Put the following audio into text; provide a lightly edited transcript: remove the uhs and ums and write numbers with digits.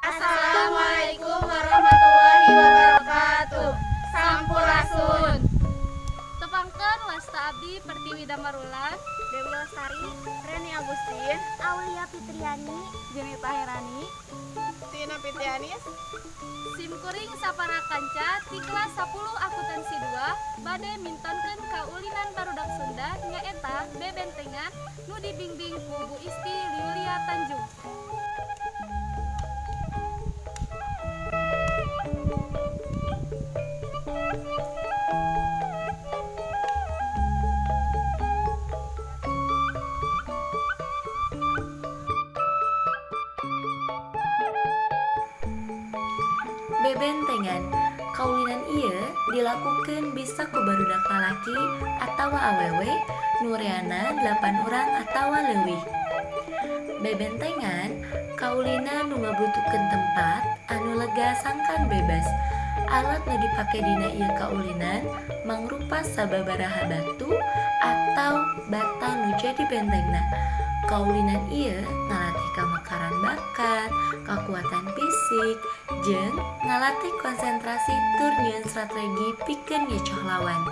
Assalamualaikum warahmatullahi wabarakatuh. Sampurasun. Tepangkeun, wasta abdi Pertiwi Damarulan, Dewi Lestari, Reni Agustin, Aulia Fitriani, Jenita Herani, Tina Fitianis. Sim kuring sapara kanca ti kelas 10 akuntansi 2 bade mintonkeun kaulinan barudak Sunda, nyaeta bebentengan, nu dibimbing ku Bu Isti Liulia Tanjung. Bebentengan. Kaulinan ieu dilakukeun bisa ku barudak lalaki atawa awewe nu reana 8 urang atawa leuwih. Bebentengan kaulinan nu ngabutuhkeun tempat anu lega sangkan bebas. Alat nu dipake dina ieu kaulinan mangrupa sababaraha batu atau bata nu jadi bentengna. Kaulinan ieu ngalatih kamekaran bakat, kakuatan fisik, jeung ngalatih konsentrasi tur nyieun strategi pikeun ngecoh lawan.